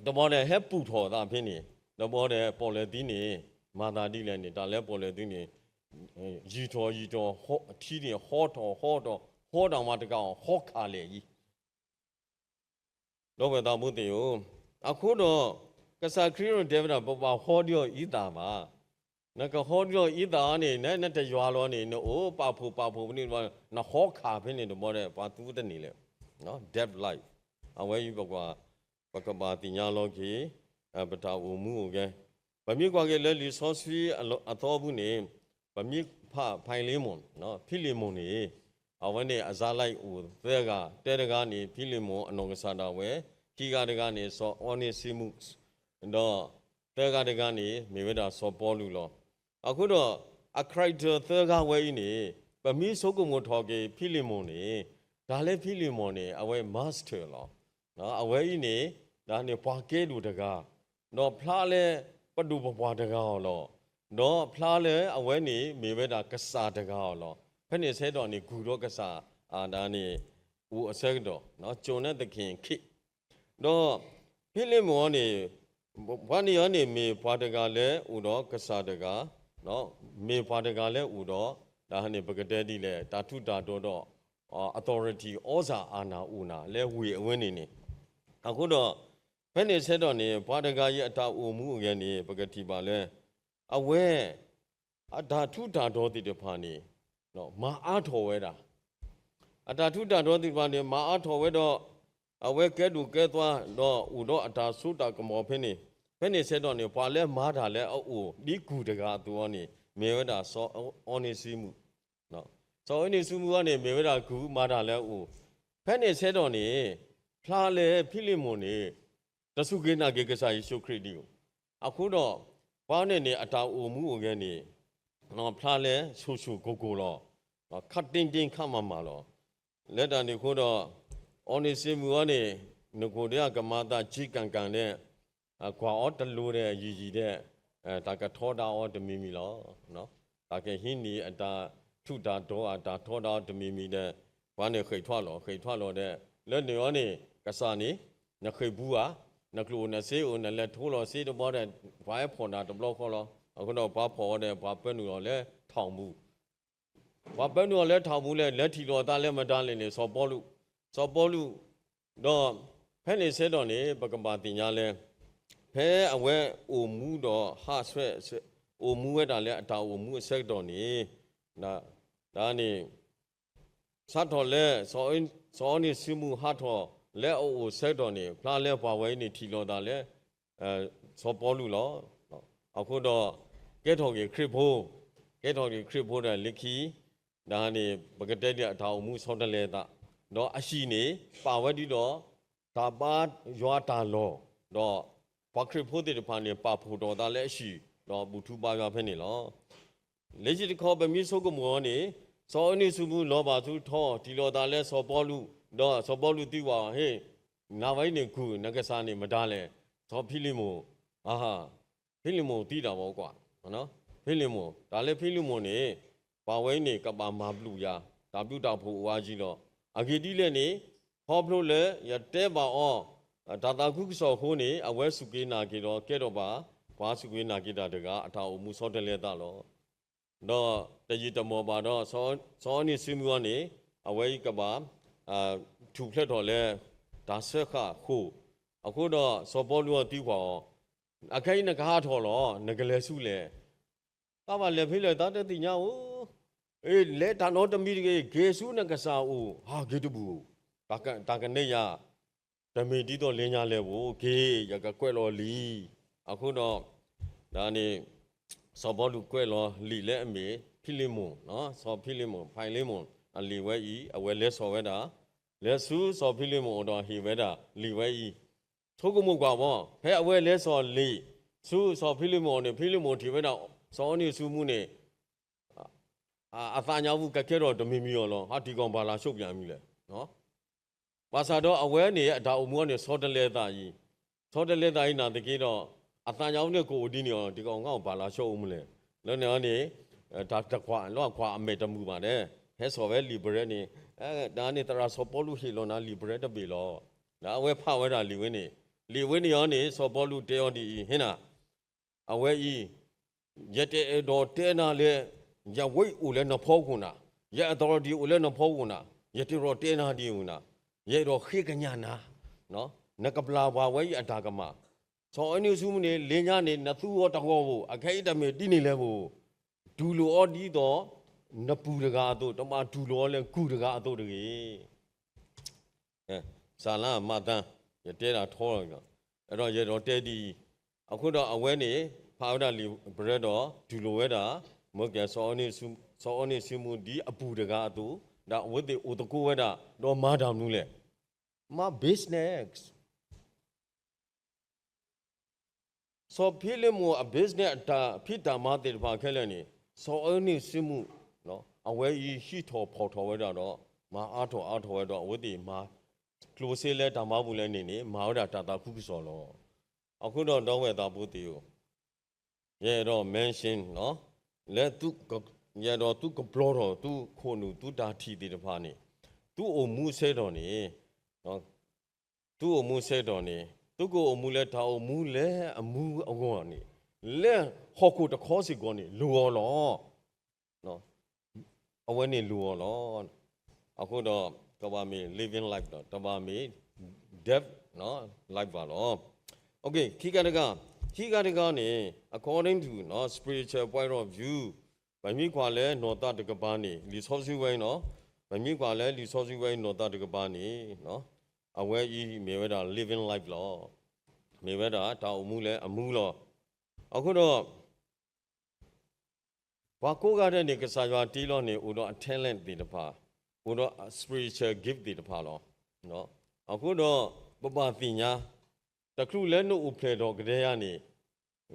တဘျီဒီး ဟဲပူၢ်ထီၣ်အသးဖဲန့ၣ်, တဘျီဒီး ပီၣ်လဲၣ်သံန့ၣ် မၤသးဒ်လဲၣ်န့ၣ် တၢ်လၢပီၣ်လဲၣ်သံန့ၣ် ယံာ်ထီၣ်ယံာ်ထီၣ် ထံန့ၣ်ဟီထီၣ်ဟီထီၣ် ဟီတၢ်မၤတကးအီၤ ဟီခးလဲၣ်ယံၤ ဒီပုၢ်ဝဲၢ်သးဘိသ့ၣ်ဧၢ, အဃိဒီး ကစၢ်ခရံာ်န့ၣ်တဲဝဲဒၣ် ပဘၣ်ဟီဒ်အီၤအံသၣ်ဘၣ်. နကဟီဒ်အံသၣ်န့ၣ် နတယွၤလီၤန့ၣ် နအိၣ်ပာ်ဖှိၣ်ပာ်ဖှိၣ်ဖဲန့ၣ်တဘျီ နဟီခးဖဲန့ၣ်တဘျီဒီး ပှၤသူတန့ၢ်လၢၤ. Dead life အဝဲအံၤ ပကဘၣ်သ့ၣ်ညါလီၤက့ၤ ပတၢ်အိၣ်မူအိၣ်ဂဲၤ, ပမ့ၢ်ကွၢ်က့ၤလၢလံာ်စီဆှံအသီပူၤန့ၣ် ပမ့ၢ်ဖးဖံလ့မိၣ်, ဖံလ့မိၣ်န့ၣ် အဝဲန့ၣ်အစါလဲအိၣ်သၢဂၤ, တဲတဂၤန့ၣ် ဖံလ့မိၣ်အနီၢ်ကစၢ်ဒၣ်ဝဲ, ခံဂၤတဂၤန့ၣ် စီၤအီနံၤစံမူး, ဒီးသၢဂၤတဂၤန့ၣ် မ့ၢ်ဝဲဒၣ်စီၤပီလူးလီၤ. အဃိဒီး အ character သၢဂၤဝဲအံၤန့ၣ် ပမ့ၢ်ဆိကမိၣ်ထီၣ်က့ၤဖံလ့မိၣ်န့ၣ် တၢ်လၢဖံလ့မိၣ်န့ၣ် အဝဲ master လီၤ. အဝဲအံၤန့ၣ် ဒၣ်န့ၣ်ပှၤကဲဒိၣ်တဂၤ, ဒီးဖျါလၢပဒိၣ်ပပှၢ်တဂၤအီၤလီၤ. ဒီးဖျါလၢအဝဲန့ၣ်မ့ၢ်ဝဲဒၣ်ကစၢ်တဂၤအီၤလီၤ. ဖဲန့ၣ်ဆၢကတီၢ်န့ၣ် ကူၣ်ဒီးကစၢ်အတၢ်န့ၣ် အိၣ်အဆၢကတီၢ်, ကၠိၤနဲသခ့ၣ်ခ့ၣ် ဒီးဖံလ့မိၣ်အံၤန့ၣ် ပှၤန့ၣ်အံၤန့ၣ် မ့ၢ်ပှၤတဂၤလၢအိၣ်ဒီးကစၢ်တဂၤ, မ့ၢ်ပှၤတဂၤလၢအိၣ်ဒီး ဒၣ်န့ၣ် ပကတဲဒ်လဲၣ် တၢ်ထူးတၢ်တီၤဒီး authority သြဇာအာဏာ အိၣ်နၤလၢဝ့ၢ်အဝဲန့ၣ်န့ၣ်, အဃိဒီး ဖဲန့ၣ်ဆၢကတီၢ်န့ၣ် ပှၤတဂၤအံၤအတၢ်အိၣ်မူအိၣ်ဂဲၤန့ၣ် ပကထံၣ်ဘၣ်လၢ အဝဲ အတၢ်ထူးတၢ်တီၤသ့ၣ်တဖၣ်န့ၣ် မၤအါထီၣ်ဝဲဒၣ် အတၢ်ထူးတၢ်တီၤသ့ၣ်တဖၣ်န့ၣ် မၤအါထီၣ်ဝဲဒီး အဝဲကဲဒိၣ်ကဲသွါဒီးအိၣ်ဒီးအတၢ်စိတၢ်ကမီၤဖဲန့ၣ်, ဖဲန့ၣ်ဆၢကတီၢ်န့ၣ် ပှၤလၢမၤတၢ်လၢအအိၣ်ဒ်ကူၣ်တဂၤအသိးအံၤန့ၣ် မ့ၢ်ဝဲဒၣ်စီၤအီနံၤစံမူး, စီၤအီနံၤစံမူးအံၤန့ၣ် မ့ၢ်ဝဲဒၣ်ကူၣ်မၤတၢ်လၢအအိၣ်, ဖဲန့ၣ်ဆၢကတီၢ်န့ၣ် ဖျါလၢဖံလ့မိၣ်န့ၣ် တစူၢ်က့ၤနာ်က့ၤကစၢ်ယ့ၣ်ၡူးခရံာ်ဒံးဘၣ်. အဃိဒီး ပှၤန့ၣ်န့ၣ် အတၢ်အိၣ်မူအိၣ်ဂဲၤန့ၣ် ဖျါလၢဆိၣ်ဆိၣ်ကိၢ်ကိၢ်လီၤ. ခပ်တင်းတင်း ခပ်မၤမၤလီၤ. လၢတၢ်န့ၣ်အဃိဒီး အီနံၤစံမူးအံၤန့ၣ် နကိၣ်ဒဲးအကမၤသးက့ကၣ်ကၣ်ဒဲး ကွၢ်အီၤတလိၤဒီးယံာ်ယံာ်ဒဲး တၢ်ကထီဒါအီၤတမံၤမံၤလီၤ. တၢ်ကဟံးန့ၢ်အတၢ်ထူးတၢ်တီၤ အတၢ်ထီဒါအီၤတမံၤမံၤဒီး ပှၤန့ၣ်ဃ့ၢ်ထွါလီၤ ဃ့ၢ်ထွါလီၤဒီး လၢန့ၣ်အံၤန့ၣ် ကစၢ်န့ၣ် နဃ့ၢ်ပူၤဧါ, နကျိၣ်နစ့အိၣ် နလဲၤထိလီၤစ့တဘျီဒီး ပှၤဟဲဖီၣ်နၤတဘျီဃီလီၤ. အဃိဒီးပှၤဖီၣ်အီၤဒီး ပှၤပၢနုာ်အီၤလၢထီၣ်မူ ပှၤပၢနုာ်အီၤလၢထီၣ်မူလဲၣ်, လဲၤထံၣ်လိာ်အသးလၢမတၤလဲၣ်န့ၣ် စီၤပီလူး, စီၤပီလူး, ဒီးဖဲန့ၣ်ဆၢကတီၢ်န့ၣ် ပကဘၣ်သ့ၣ်ညါလၢ ဖဲအဝဲအိၣ်မူဒီးဟးဆှဲး, အိၣ်မူဝဲဒၣ်လၢအတၢ်အိၣ်မူအဆၢကတီၢ်န့ၣ် တၢ်န့ၣ် စးထီၣ်လၢ စီၤအီနံၤစံမူးဟးထီၣ်လၢအအိၣ်အဆၢကတီၢ်န့ၣ် ဖျါလၢပှၤဝဲအံၤန့ၣ်ထံၣ်လိာ်သးလၢ စီၤပီလူးလီၤ. အဃိဒီး ကဲထီၣ်က့ၤခရံာ်ဖိ, ကဲထီၣ်က့ၤခရံာ်ဖိဒီးလၢခံ ဒၣ်န့ၣ် ပကတဲဒ်အတၢ်အိၣ်မူဆီတလဲအသး, ဒီးအဟံၣ်န့ၣ် ပာ်ဝဲဒ်ဒီး တၢ်ဘါယွၤတၢ်လီၢ်, ဒီးပှၤခရံာ်ဖိသ့ၣ်တဖၣ်န့ၣ် ပာ်ဖှိၣ်ထီၣ်အသးလၢအဟံၣ်, ဒီးဘူၣ်ထူဘါယွၤဖဲန့ၣ်လီၤ. လၢခံတခီ ပမ့ၢ်ဆိကမိၣ်အီၤန့ၣ် စီၤအီနံၤစံမူးလီၤဘၣ်ဆူထီ ထံၣ်လိာ်သးလၢစီၤပီလူး, ဒီးစီၤပီလူးသံကွၢ်အီၤ, ဟ့ၣ်, နၤဝဲအံၤန့ၣ်ကူၣ် နကစၢ်န့ၣ်မတၤလဲၣ်. စီၤဖံလံမိၣ်, အဟါ, ဖံလံမိၣ်သံတၢ်ဘၣ်ကွၢ်, ဖံလံမိၣ်, တၢ်လၢဖံလံမိၣ်န့ၣ် ပှၤဝဲအံၤန့ၣ် ကဘၣ်မၤဘျုးယၤ, တၢ်ဘျုးတၢ်ဖှိၣ်အိၣ်အါယံၤလီၤ. အဂ့ၢ်ဒ်လဲၣ်န့ၣ် ခီဖျိလၢယတဲဘၣ်အီၤ တၢ်သးခုကစီၣ်အဃိန့ၣ် အဝဲစူၢ်က့ၤနာ်က့ၤဒီးကဲထီၣ်ဘၣ် ပှၤစူၢ်က့ၤနာ်က့ၤတၢ်တဂၤ အတၢ်အိၣ်မူဆီတလဲအသးလီၤ. ဒီးတယံာ်တမီၢ်ဘၣ်ဒီး စီၤအီနံၤစံမူးအံၤန့ၣ် အဝဲအံၤကဘၣ် ထူၣ်ဖျဲးထီၣ်လၢ တၢ်စၢဃာ်အဃိ, အဃိဒီးစီၤပီလူးအံၤသံကွၢ်အီၤ, အခဲအံၤနကဟးထီၣ်လီၤ နကလဲၤဆူလဲၣ်. တၢ်ဘၣ်လဲၤဖဲလဲၣ်သးတသ့ၣ်ညါဧိၤ, လဲၤတၢ်နီတမံၤတဂ့ၤ က့ၤဆူနကစၢ်အအိၣ် ဟးက့ၤတဘူၣ်, တၢ်ကန့ၢ်ယၤ တမ့ၢ်ဒ်သိးလၢညါလဲၣ်ဧိၤ, က့ၤ ယကကွဲးလီၤလံာ်. အဃိဒီး ဒ်န့ၣ် စီၤပီလူးကွဲးလီၤလံာ်လၢအမ့ၢ်ဖံလ့မိၣ်, စီၤဖံလ့မိၣ်, ဖံလ့မိၣ်အလံာ်ဝဲအံၤ အဝဲလဲၤစိာ်ဝဲဒၣ်, လဲၤဆူစီၤဖံလ့မိၣ်အအိၣ်ဒီးဟ့ၣ်ဝဲဒၣ်လံာ်ဝဲအံၤ, ဆိကမိၣ်ကွၢ်ဝဲ, ဖဲအဝဲလဲၤစိာ်လံာ်ဆူစီၤဖံလ့မိၣ်အအိၣ်န့ၣ် ဖံလ့မိၣ်ထံၣ်ဝဲဒၣ် စီၤအီနံၣ်အူဆူမူန့ၣ် အသးညါပူၤကကဲထီၣ်တမံၤမံၤအီၤလီၤ. ဟး တံၤကီၢ်ဘၣ်လၤဆိပၠးမံၤလဲၣ်. ဘၣ်ဆၣ်ဒီးအဝဲန့ၣ် အတၢ်အိၣ်မူအံၤန့ၣ် ဆီတလဲသးအံၤ, ဆီတလဲသးအံၤနာ်သက့ဒီး အသးညါပူၤန့ၣ်ကအိၣ်ဒ်န့ၣ်အီၤ တံၤကီၢ်ငါအီၣ်ဘၣ်လၤဆိအိၣ်မူလဲၣ်. လၢန့ၣ်အီၤန့ၣ် တၢ်တကွၢ်လီၤအကွၢ် အမဲာ်တမုာ်ဘၣ်ဒီး ဟဲစိာ်ဝဲလံာ်ပရၢန့ၣ်, ဒ်န့ၣ်သရၣ်စီၤပီလူးဟ့ၣ်လီၤနၤလံာ်ပရၢတဘ့ၣ်လီၤ. ဒီးအဝဲဖးဝဲဒၣ်လံာ်ဝဲန့ၣ်, လံာ်ဝဲန့ၣ်အီၤန့ၣ် စီၤပီလူးတဲအီၤဒ်အံၤ ဟ့ၣ်နၤ အဝဲအံၤ, ယတအဲၣ်ဒိးတဲနၤလၢ ယဝဲအိၣ်လၢနဖီခိၣ်နၤ, ယ authority အိၣ်လၢနဖီခိၣ်နၤ, ယတအဲၣ်ဒိးတဲနၤဒ်အံၤနၤ, ယအဲၣ်ဒိးဃ့ကညးနၤ, နကဘျါပှၤဝဲအံၤအတၢ်ကမၣ်. စီၤအီနံၣ်အူဆူမူန့ၣ် လၢညါန့ၣ် နသူအီၤတဂီၢ်ဧိၤ, အခဲအံၤတမ့ၢ်ဒ်န့ၣ်လဲၣ်ဧိၤ, တူၢ်လိာ်အီၤဒ်သိး နပူၤတဂၤအသိး, တမ့ၢ်တူၢ်လိာ်အီၤလၢကုၢ်တဂၤအသိးတဂ့ၤ. စလါမၤသး, ယတဲဒၣ်ထီလီၤ, အဲၣ်ဒိးယအဲၣ်ဒိးတဲဒ်အံၤ, အဃိဒီးအဝဲန့ၣ် ဖးဝဲဒၣ်လံာ်ပရၢဒီး တူၢ်လိာ်ဝဲဒၣ် မ့ၢ်ကဲ စီၤအီနံၣ်အူဆူမူဒ်အပူၤတဂၤအသိး, ဒီးအဝဲသ့ၣ်အိၣ်သကိးဝဲဒၣ် ဒီးမၤတၢ်မနုၤလဲၣ်, မၤ business. စီၤဖံလ့မိၣ်အ business အတၢ်ဖံးတၢ်မၤသ့ၣ်တဖၣ်ခဲလၢာ်န့ၣ် စီၤအီနံၣ်အူဆူမူ အဝဲအံၤဟံးထီၣ်ဖီၣ်ထီၣ်ဝဲဒၣ်ဒီး မၤအါထီၣ်အါထီၣ်ဝဲဒီး အဝဲသ့ၣ်မၤကျိၣ်စ့လၢတၢ်မၤပူၤလဲၣ်န့ၣ်န့ၣ် မၤဝဲဒၣ်တၢ်သးခုကစီၣ်လီၤ. အဃိဒီးဒီပုၢ်ဝဲၢ်သးဖိသ့ၣ်ဧၢ, ယအဲၣ်ဒိး mention လၢ ယအဲၣ်ဒိးသုကပျီထီၣ်သုခိၣ်နူာ်သုတၢ်ထံၣ်သ့ၣ်တဖၣ်န့ၣ်, သုအိၣ်မူဆၢကတီၢ်န့ၣ် သုအိၣ်မူဆၢကတီၢ်န့ၣ် သုကအိၣ်မူလၢတၢ်အိၣ်မူလၢအမူအဂီၢ်န့ၣ် လၢဟီၣ်ခိၣ်တခီစ့ၢ်ကီးန့ၣ် လိၣ်အီၤလီၤ. အဝဲန့ၣ်လိၣ်အီၤလီၤ. အဃိဒီး ကဘၣ်မ့ၢ် living life ဒီး တဘၣ်မ့ၢ် dead life ဘၣ်လီၤ. ခံခါတခါ, ခံခါတခါန့ၣ် according to spiritual point of view ပမ့ၢ်ကွၢ်လၢနီၢ်သးတကပၤန့ၣ် လံာ်စီဆှံဝဲအံၤနီၤ, ပမ့ၢ်ကွၢ်လၢလံာ်စီဆှံဝဲအံၤနီၢ်သးတကပၤန့ၣ် အဝဲအံၤမ့ၢ်ဝဲဒၣ် living life လီၤ. မ့ၢ်ဝဲဒၣ်တၢ်အိၣ်မူလၢအမူလီၤ. အဃိဒီး ပှၤကိးဂၤဒဲးန့ၣ် ကစၢ်ယွၤတ့လီၤန့ၣ် အိၣ်ဒီးအ talent သ့ၣ်တဖၣ်, အိၣ်ဒီးအ spiritual gift သ့ၣ်တဖၣ်လီၤ. အဃိဒီး ပဘၣ်သ့ၣ်ညါ, တချုးလၢနအိၣ်ဖျဲၣ်ထီၣ်ကတၢၢ်ယၤန့ၣ်,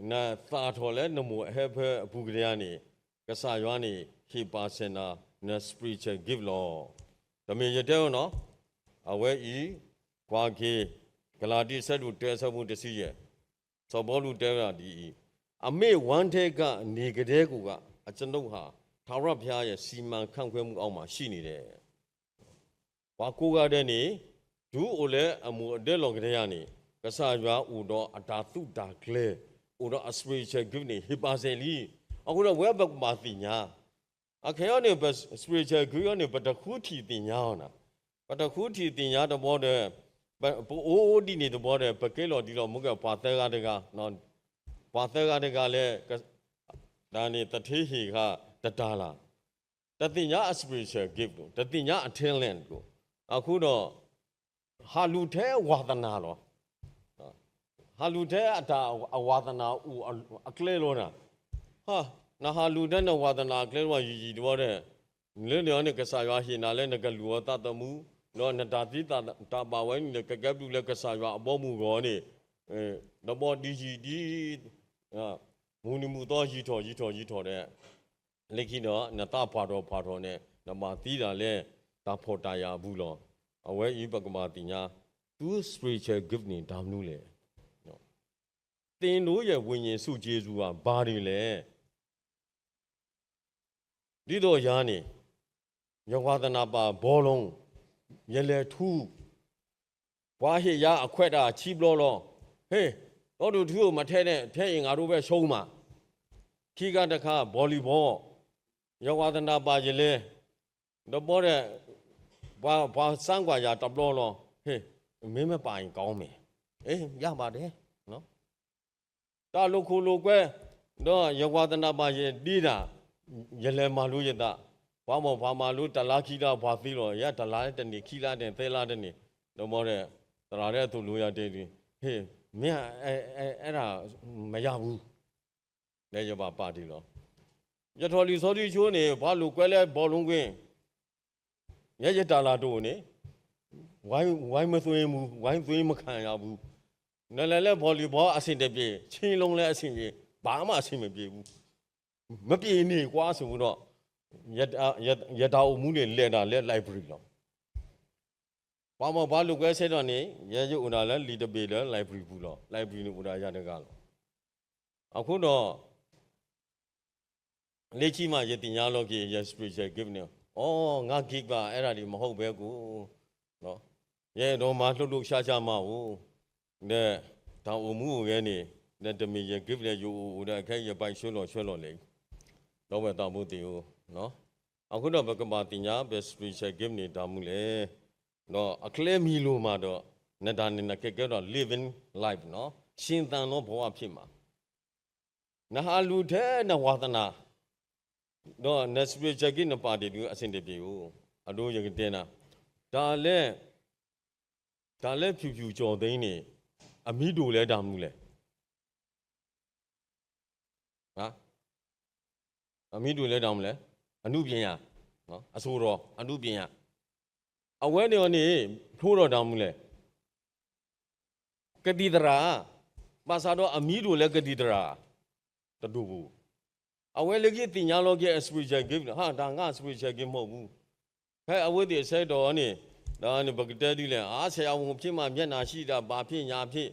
နသၣ်ထီၣ်လၢနမိၢ်အဟၢဖၢအပူၤကတၢၢ်ယၤန့ၣ်, ကစၢ်ယွၤန့ၣ် ဟ့ၣ်ပာ်စၢၤနၤ န spiritual gift လီၤ. တမ့ၢ်ယတဲအီၤနီၤ, အဝဲအံၤ ကွၢ်က့ၤ ကလၤတံ အဆၢဒိၣ်တၢ အဆၢဖိတဆံယဲၢ်, စီၤပီလူးတဲဝဲဒၣ်ဒ်အံၤ, အမ့ၢ် one day က နေကတည်းကိုက အကျွန်ုပ်ဟာ ထာဝရဘုရားရဲ့ စီမံခန့်ခွဲမှုအောက်မှာ ရှိနေတယ်. ပှၤကိးဂၤဒဲးန့ၣ် တုၤအိၣ်လၢအမိၢ်အဒၢလီၢ်ကတၢၢ်ယၤန့ၣ် ကစၢ်ယွၤအိၣ်ဒီးအတၢ်သုးတၢ်ကျဲၤ, အိၣ်ဒီးအ spiritual gift န့ၣ် ဟ့ၣ်ပာ်စၢၤလံ. အဃိဒီး ဝဲပကဘၣ်သ့ၣ်ညါ အခဲအံၤန့ၣ် ပ spiritual gift အံၤန့ၣ် ပတဃုထံၣ်သ့ၣ်ညါအီၤနၤ, ပတဃုထံၣ်သ့ၣ်ညါတဘျီဒီး ပအိၣ်ဒ်န့ၣ်တဘျီဒီး ပကဲလီၤဒ်လီၤ မ့ၢ်ကဲပှၤသၢဂၤတဂၤ, ပှၤသၢဂၤတဂၤလၢ ဒ်န့ၣ် သထ့ဟ့ၣ်ဃာ်တတၢ်လၢ်, တသ့ၣ်ညါအ spiritual gift တသ့ၣ်ညါအ talent အဃိဒီး ဟးလူၤထဲအဝါသနာလီၤ. ဟးလူၤထဲအတၢ်အဝါသနာအိၣ်အကျဲလီၤနၤ, နဟးလူၤထဲနဝါသနာအကျဲလီၤ ယံာ်ယံာ်တဘျီဒီး လၢန့ၣ်အီၤန့ၣ် ကစၢ်ယွၤဟ့ၣ်နၤလၢနကလူၤအီၤသးသမူ, ဒီးနတၢ်သံတၢ်ဘၣ်ဝဲန့ၣ် ကကဲဘျုးလၢကစၢ်ယွၤအဘီအမုၢ်အဂီၢ်န့ၣ်, တဘျီဒ်ယံာ်ဒ် မုၢ်နံၤမုၢ်သီယံာ်ထီၣ်ယံာ်ထီၣ်ယံာ်ထီၣ်ဒီး လၢခံဒီး နသးပှၢ်ထီၣ်ပှၢ်ထီၣ်န့ၣ် နဘၣ်သံဒၣ်လဲာ် တၢ်ဖှီၣ်တၢ်ယာ်အပူၤလီၤ. အဝဲအံၤပကဘၣ်သ့ၣ်ညါ သု spiritual gift န့ၣ် တၢ်မနုၤလဲၣ်. သင်တို့ရဲ့ ဝိညာဉ် စုကျေးဇူးဟာ ဘာတွေလဲ. ဒ်သိးယၤန့ၣ် ယဝါသနာပါ ဘောလုံး, ယလဲၤထူ, ပှၤဟ့ၣ်ယၤအခွဲးတၢ်ဆံဘျီလီၤ. ဟ့ၣ်, ဒီးဒုးထူဧိၤ မထဲန့ၣ်, ထဲအံၤငါတို့ပဲရှုံးမှာ. ခံခါတခါ volleyball, ယဝါသနာပါ ယလဲၤ, ဒီးဘီဒီး ပှၤ, ပှၤစမ်းကွၢ်ယၤတဘျီလီၤ. ဟ့ၣ်, မင်းမပါရင်ကောင်းမယ်. အေး, ရပါတယ်. တၢ်လိာ်ခိၣ်လိာ်ကွဲ, ဒီးယဝါသနာပါ ယဒ့တၢ်, ယလဲၤမၤလိယသး, ပှၤမၤပှၤမၤလိတလါခံလါပှၤသံလီၤ, ယတလါတန့ၢ် ခံလါတန့ၢ် သၢလါတန့ၢ်, ဒီးဘီဒီး သရၣ်လၢအသိၣ်လိယၤတဲဒ်, ဟ့ၣ်, မ့ၢ်အဲ, အဲ, အဲ, အဲဒၣ်မယၤပူၤ, လၢယဘၣ်ပာ်တ့ၢ်လီၤ. ယထီၣ်လံာ်စီဆှံဆိန့ၣ် ပှၤလိာ်ကွဲလၢ ဘောလုံးကွင်း, ယဲယတၢ်လၢ်တအိၣ်န့ၣ်, ဝိုင်း, ဝိုင်းမသွေးမူ, ဝိုင်းသွေးမခံရဘူး. နလဲၤလၢ volleyball အဆင်တပြေ, ဆင်းလုံးလည်းအဆင်ပြေ, ဘာမှအဆင်မပြေဘူး. မပြေနေကွာဆိုပြီးတော့, ယတၢ်အိၣ်မူန့ၣ်လဲၤတၢ်လၢ library လီၤ. ပှၤမၤပှၤလိာ်ကွဲဆဲးဒီးန့ၣ် ယဲယအိၣ်ဒၣ်လၢလံာ်တဘ့ၣ်လၢ library ပူၤလီၤ. Library န့ၣ်အိၣ်ဒၣ်ယၤတဂၤလီၤ. အဃိဒီး လၢခံမး ယသ့ၣ်ညါလီၤက့ၤ ယ spiritual gift န့ၣ်, အိ ငါ gift ဘၣ် အဲဒါတွေ မဟုတ်ပဲကို, ယအဲၣ်ဒိးမၤ လှုပ်လှုပ်ရှားရှား မၤအိၣ်, ဒီးတၢ်အိၣ်မူအိၣ်ဂဲၤန့ၣ်, ဒီးတမ့ၢ်ယ gift လၢ ယအိၣ်အိၣ်ဒီး အခဲအံၤ ယပိုင်ဆွဲလီၤဆွဲလီၤလဲၣ်, ဒီပုၢ်ဝဲၢ်သးဘိသ့ၣ်ဧၢ. အဃိဒီး ပကဘၣ်သ့ၣ်ညါ ပ spiritual gift န့ၣ် တၢ်မနုၤလဲၣ်, ဒီးအကျဲမံၤလိာ်မးဒီး နတၢ်န့ၣ် နကကဲထီၣ် living life နီၤ, ရှင်သန်သောဘဝဖြစ်မှာ. နဟးလူၤထဲနဝါသနာ, ဒီးန spiritual gift နပာ်တ့ၢ်ဒုး အဆင်တပြေဧိၤ. အဒိ ယကတဲနၤ, တၢ်လၢ, တၢ်လၢ ဖြူဖြူကျော်သိန်း န့ၣ် အမံၤဒိၣ်လၢတၢ်မနုၤလဲၣ်. အမံၤဒိၣ်လၢတၢ်မနုၤလဲၣ်, အနုပညာ, အစိဒီး အနုပညာ. အဝဲန့ၣ်အီၤန့ၣ် ဖျိထီၣ်တၢ်မနုၤလဲၣ်, ကသံၣ်သရၣ်, ဘၣ်ဆၣ်ဒီးအမံၤဒိၣ်လၢကသံၣ်သရၣ် တဒိၣ်ဘၣ်. အဝဲလၢခံသ့ၣ်ညါလီၤက့ၤအ spiritual gift န့ၣ်, ဟး တၢ်ငါ spiritual gift မဟုတ်ဘူး. ဖဲအဝဲသ့ၣ်အဆၢကတီၢ်န့ၣ်, ဒီးန့ၣ် ပကတဲဒ်လဲၣ်, အါ ဆရာဝန်ဖြစ်မှမျက်နှာရှိတာ ဘာဖြစ်ညာဖြစ်,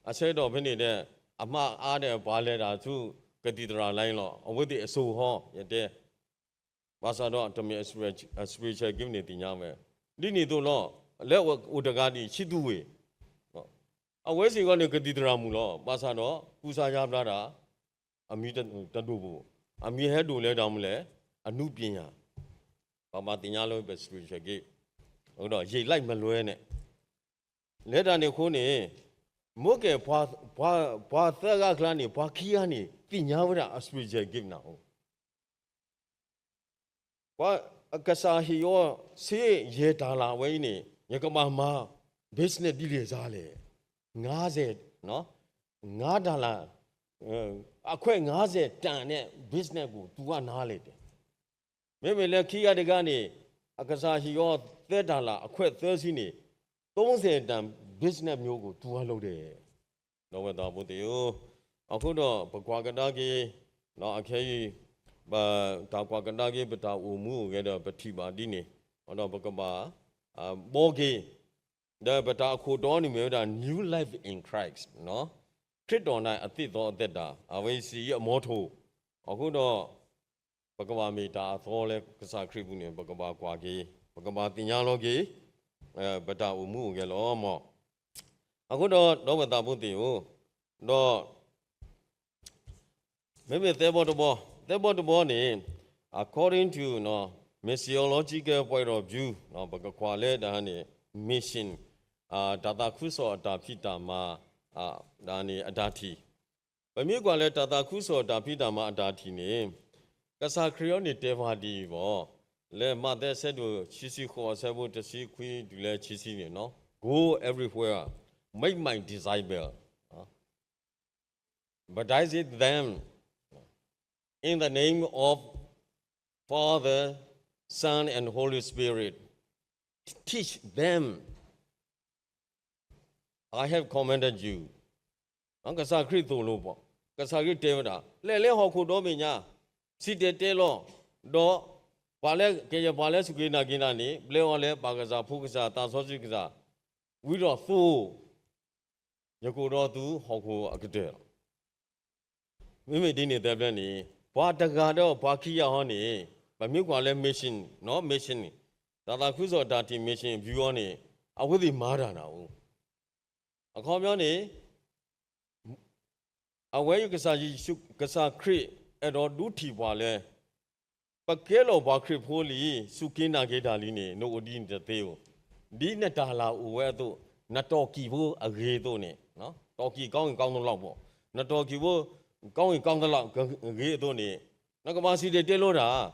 အဆၢကတီၢ်ဖဲန့ၣ်ဒီး အမါအါဒီးပှၤလဲၤတၢ်ဆူကသံၣ်သရၣ်လၢန့ၣ်လီၤ. အဝဲသ့ၣ်အစိဟီ ယတဲ, ဘၣ်ဆၣ်ဒီးတမ့ၢ်အ spiritual gift န့ၣ်သ့ၣ်ညါဝဲ, ဒ်န့ၣ်အသိးလီၤ. လၢအိၣ်တဂၤဒံး ဆံသူဝ့ၢ်, အဝဲစ့ၢ်ကီးန့ၣ် ကသံၣ်သရၣ်မုၣ်လီၤ. ဘၣ်ဆၣ်ဒီး ကူစါယါဘျါတၢ် အမံၤတဒိၣ်ဘၣ်. အမံၤဟဲဒိၣ်လၢတၢ်မနုၤလဲၣ်, အနုပညာ, ပဘၣ်သ့ၣ်ညါလၢပ spiritual gift, ဒီး ရေလိုက်မလွဲနဲ့. လၢတၢ်န့ၣ်အဃိန့ၣ်, မိၢ်ကဲၣ်, ပှၤသၢဂၤအကျါန့ၣ် ပှၤခံဂၤန့ၣ် သ့ၣ်ညါဝဲဒၣ်အ spiritual gift နၤဧိၤ. ပှၤ, ကစၢ်ဟ့ၣ်ယီၤစ့ယဲၢ်တၢ်လၢ်အဝဲအံၤန့ၣ် ယကဘၣ်မၤ business ဒ်လဲၣ်စ့ၢ်လဲၣ်, ငါးဆယ်, ငါးတၢ်လၢ်, အခွဲးငါးဆယ်တန်နဲ့ business ကို သူကနားလည်တယ်. မ့မ့ၢ်လၢခံဂၤတဂၤန့ၣ် အကစၢ်ဟ့ၣ်ယီၤသၢတၢ်လၢ် အခွဲးသၢဆံန့ၣ် သုံးဆယ်တန် business မျိုးကို သူကလုပ်တယ်. ဒီပုၢ်ဝဲၢ်သးဘိသ့ၣ်ဧၢ, အဃိဒီးပကွၢ်ကဒါက့ၤ, အခဲအံၤ, ပတၢ်ကွၢ်ကဒါက့ၤ ပတၢ်အိၣ်မူအိၣ်ဂဲၤဒီး ပထံၣ်ဘၣ်ဒ်န့ၣ်, ဒီးပကဘၣ်ဘှီက့ၤ, ဒီးပတၢ်အခိၣ်တီန့ၣ်မ့ၢ်ဝဲဒၣ် New Life in Christ, ခရစ်တော်၌ အသစ်သောအသက်တာ, အဝဲစံးအီၤအ motto. အဃိဒီး ပကဘၣ်မ့ၢ်တၢ်အသီလၢကစၢ်ခရံာ်ပူၤန့ၣ် ပကဘၣ်ကွၢ်က့ၤ, ပကဘၣ်သ့ၣ်ညါလီၤက့ၤ ပတၢ်အိၣ်မူအိၣ်ဂဲၤလီၤမး. အဃိဒီး ဒီပုၢ်ဝဲၢ်သးဘိသ့ၣ်ဧၢ, ဒီး မ့မ့ၢ်သၢဘီတဘီ, သၢဘီတဘီန့ၣ် according to missiological point of view ပကကွၢ်လၢတၢ်န့ၣ် mission, တၢ်သးခုကစီၣ်အတၢ်ဖံးတၢ်မၤ, တၢ်န့ၣ်အတၢ်ထံၣ်, ပမ့ၢ်ကွၢ်လၢတၢ်သးခုကစီၣ်အတၢ်ဖံးတၢ်မၤအတၢ်ထံၣ်န့ၣ်, ကစၢ်ခရံာ်အံၤန့ၣ်တဲဘၣ်ဒ်အံၤဘၣ်, လၢမးသဲအဆၢဒိၣ်ခံဆံဃိး အဆၢဖိတဆံခွံတုၤလၢခံဆံန့ၣ်, Go everywhere, make my disciple, baptize them in the name of Father, Son, and Holy Spirit. Teach them I have commanded you. ကစၢ်ခရံာ်သိၣ်လိပှၤ, ကစၢ်ခရံာ်တဲဝဲဒၣ်, လဲၤလၢဟီၣ်ခိၣ်ဒီဘ့ၣ်ညါ, စံၣ်တဲၤတဲလီၤ, ဒီးပှၤလၢကယဲၢ်ပှၤလၢစူၢ်က့ၤနာ်က့ၤတၢ်န့ၣ် ပျဲအီၤလၢပၢ်ကစၢ် ဖိကစၢ် သးစီဆှံကစၢ်, ဝံၤဒီးသိၣ် ယကအိၣ်ဒီးသုဟီၣ်ခိၣ်အကတၢၢ်လီၤ. မ့မ့ၢ်ဒ်န့ၣ်သတးဖဲန့ၣ်, ပှၤတဂၤဒီးပှၤခံဂၤဟီန့ၣ်, ပမ့ၢ်ကွၢ်လၢ mission, mission, တၢ်သးခုကစီၣ်တၢ်ထံၣ် mission အ view အီၤန့ၣ်, အဝဲသ့ၣ်မၤတၢ်နၤဧိၤ. အခီပညီန့ၣ် အဝဲအံၤကစၢ်ယ့ၣ်ၡူး, ကစၢ်ခရံာ်အဲၣ်ဒိးဒုးထံၣ်ပှၤလၢ ပကဲလီၤပှၤခရံာ်ဖိလံ, စူၢ်က့ၤနာ်က့ၤတၢ်လံန့ၣ် နအိၣ်ဒ်န့ၣ်တသ့ဧိၤ. ဒ်နတၢ်လၢ်အိၣ်ဝဲအသိး, နတီၢ်ကံၢ်ဖိအဂ့ၤအသိးန့ၣ်, တီၢ်ကံၢ် ကောင်းကင် ကောင်းသလောက် ပေါ့, နတီၢ်ကံၢ်ဖိ ကောင်းကင် ကောင်းသလောက် အဂ့ၤအသိးန့ၣ်, နကဘၣ်စံၣ်တဲၤတဲလီၤတၢ်.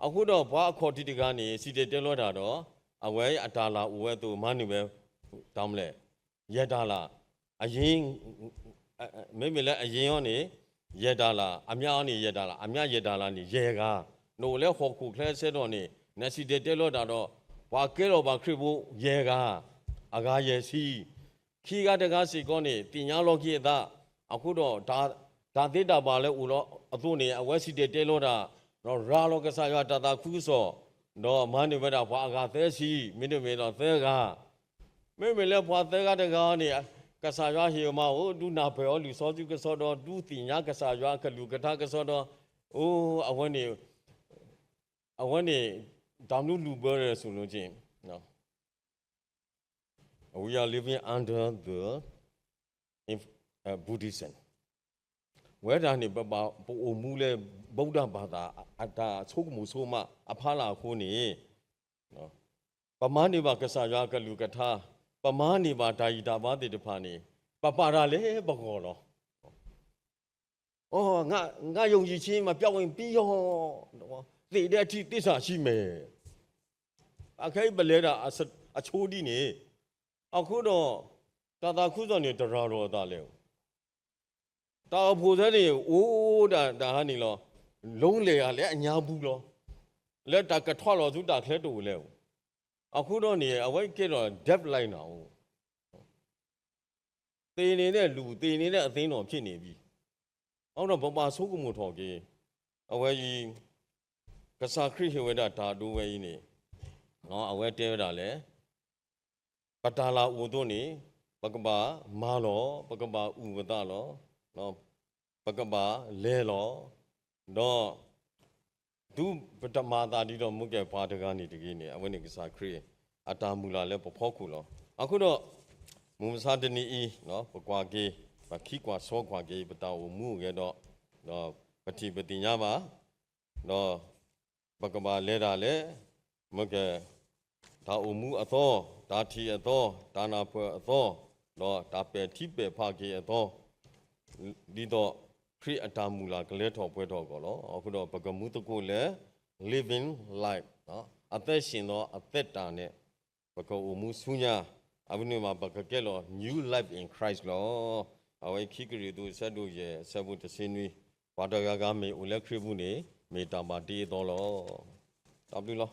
အဃိဒီးပှၤအခီၣ်ထံးတဂၤန့ၣ် စံၣ်တဲၤတဲလီၤတၢ်ဒီး အဝဲအတၢ်လၢ်အိၣ်ဝဲအသိး မၤန့ၢ်ဝဲ တၢ်မနုၤလဲၣ်, ယဲၢ်တၢ်လၢ်, အရင်း, မ့မ့ၢ်လၢအရင်းအီၤန့ၣ် ယဲၢ်တၢ်လၢ်, အမြတ်အီၤန့ၣ် ယဲၢ်တၢ်လၢ်, အမြတ်ယဲၢ်တၢ်လၢ်န့ၣ် ယဲၢ်ဂၤ, နအိၣ်လၢဟီၣ်ခိၣ်ချၢဆၢကတီၢ်န့ၣ် နစံၣ်တဲၤတဲလီၤတၢ်ဒီး ပှၤကဲထီၣ်ဘၣ်ခရံာ်ဖိယဲၢ်ဂၤ, အဂၤယဲၢ်ဆံ, ခံဂၤတဂၤစ့ၢ်ကီးန့ၣ် သ့ၣ်ညါလီၤက့ၤအသး, အဃိဒီး တၢ်သ့တၢ်ဘၣ်လၢအိၣ်လီၤအသိးန့ၣ် အဝဲစံၣ်တဲၤတဲလီၤတၢ်, ဒီးရၤလီၤကစၢ်ယွၤတၢ်သးခုကစီၣ်, ဒီးမၤန့ၢ်ဝဲဒၣ်ပှၤအဂၤသၢဆံ, မ့တမ့ၢ်ဒီးသၢဂၤ, မ့မ့ၢ်လၢပှၤသၢဂၤတဂၤန့ၣ် ကစၢ်ယွၤဟ့ၣ်အမၤအိၣ် ဒုးနၢ်ပၢၢ်အီၤလံာ်စီဆှံကစီဒီး ဒုးသ့ၣ်ညါကစၢ်ယွၤအကလုၢ်ကထါကစီဒီး, အိၣ်, အဝဲန့ၣ်, အဝဲန့ၣ် တၢ်မနုၤလူၤဘၢဒီး ဆိုလို့ရှိရင်, we are living under the Buddhism. ဝဲဒၣ်န့ၣ် ပဘၣ်ပအိၣ်မူလၢ ဗုဒ္ဓဘာသာ အတၢ်ဆိကမိၣ်ဆိကမးအဖီလာ်အဃိန့ၣ်, ပမၤန့ၢ်ဘၣ်ကစၢ်ယွၤအကလုၢ်ကထါ, ပမၤန့ၢ်ဘၣ်တၢ်ဂံၢ်တၢ်ဘါသ့ၣ်တဖၣ်န့ၣ် ပပာ်တၢ်လၢပဂီၢ်လီၤ. အိ, ငါယုံကြည်ခြင်းမပျောက်ရင်ပြီးရော, သေတဲ့အထိသစ္စာရှိမယ်. အခဲအံၤပလဲၤဒၣ်အဆိဒ်န့ၣ်, အဃိဒီး တၢ်သးခုကစီၣ်န့ၣ် တရၤလီၤအသးလဲၣ်. တၢ်အိၣ်ဖှိၣ်သ့န့ၣ် အိၣ်ဒၣ်တၢ်ဟါန့ၣ်လီၤ. လုံးလဲၤယၤလၢအညါပူၤလီၤ. လၢတၢ်ကထွဲလီၤဆူတၢ်ချၢတအိၣ်လဲၣ်. အဃိဒီးန့ၣ် အဝဲကဲထီၣ် deaf လီၤနၤဧိၤ. သေနေတဲ့လူ, သေနေတဲ့အသင်းတော်ဖြစ်နေပြီ. အဃိဒီးပဘၣ်ဆိကမိၣ်ထီၣ်က့ၤ, အဝဲအံၤ ကစၢ်ခရံာ်ဟ့ၣ်ဝဲဒၣ်တၢ်ဒိဝဲအံၤန့ၣ်, အဝဲတဲဝဲဒၣ်လဲၣ်, ပတၢ်လၢ်အိၣ်အသိးန့ၣ် ပကဘၣ်မၤလီၤ, ပကဘၣ်အုၣ်ပသးလီၤ, ပကဘၣ်လဲၤလီၤ. ဒီး တုၤပတမၤအသးဒ်သိးမုၢ်ကဲၣ်ပှၤတဂၤန့ၣ်တဂ့ၤန့ၣ်, အဝဲန့ၣ်ကစၢ်ခရံာ်အတၢ်မုၢ်လၢ်လၢပဖီခိၣ်လီၤ. အဃိဒီး မုၢ်မဆါတနံၤအံၤ ပကွၢ်က့ၤ, ပခံကွၢ်ဆီကွၢ်က့ၤ ပတၢ်အိၣ်မူအဂဲၤဒီး, ဒီးပထံၣ်ပသ့ၣ်ညါဘၣ်, ဒီး ပကဘၣ်လဲၤတၢ်လၢ မုၢ်ကဲၣ် တၢ်အိၣ်မူအသီ, တၢ်ထံၣ်အသီ, တၢ်နၢ်ပၢၢ်အသီ, ဒီးတၢ်ပဲာ်ထံပဲာ်ဖးက့ၤအသီ, ဒ်သိးခရံာ်အတၢ်မုၢ်လၢ်ကလဲၤထီၣ်ပှဲၤထီၣ်အဂီၢ်လီၤ. အဃိဒီးပကမူသကိးလၢ living life, အသက်ရှင်သောအသက်တာနဲ့ ပကအိၣ်မူဆူညါ, အဝဲန့ၣ်မး ပကကဲလီၤ new life in Christ လီၤ. အဝဲခံကရံၣ်သူး အဆၢဒိၣ်ယဲၢ် အဆၢဖိတဆံနွံ, ပှၤတဂၤဂၤမ့ၢ်အိၣ်လၢခရံာ်ပူၤန့ၣ် မ့ၢ်တၢ်ဘၣ်တ့အသီလီၤ. တၢ်ဘျုးလီၤ.